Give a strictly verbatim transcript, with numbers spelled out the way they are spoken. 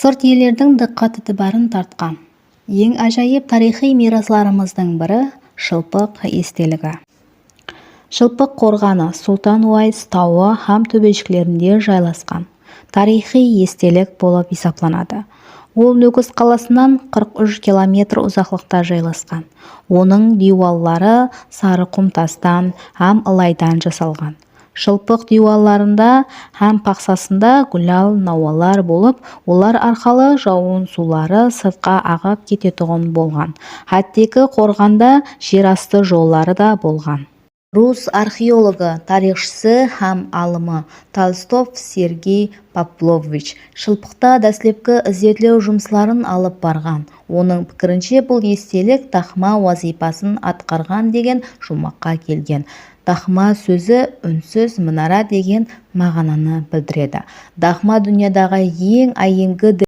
Sırt ellerdiń dıqqat-itibarın tartqan eń ájayıp tariyxıy miyraslarımızdıń biri Shılpıq esteligi. Shılpıq qorǵanı Sultan Uays tawı hám tóbeshiklerinde jaylasqan tariyxıy estelik bolıp esaplanadı. Ol Nókis qalasınan qırq úsh kilometr uzaqlıqta jaylasqan. Onıń diywalları sarı qum tastan hám ılaydan jasalǵan. Shılpıq diywallarında hám paqsasında gúlal nawalar bolıp, olar arqalı jawın suwları sırtqa aǵıp ketetuǵın bolǵan. Hátteki qorǵanda jer astı jolları da bolǵan. Rus arxeologı, tariyxshısı hám alımı Tolstov Sergey Pavlovich Shılpıqta dáslepki izertlew jumısların alıp barǵan. Onıń pikirinshe, bul estelik daxma wazıypasın atqarǵan degen juwmaqqa kelgen. Daxma sózi únsiz minara degen maǵananı bildiredi. Daxma dúnyadaǵı eń áyyemgi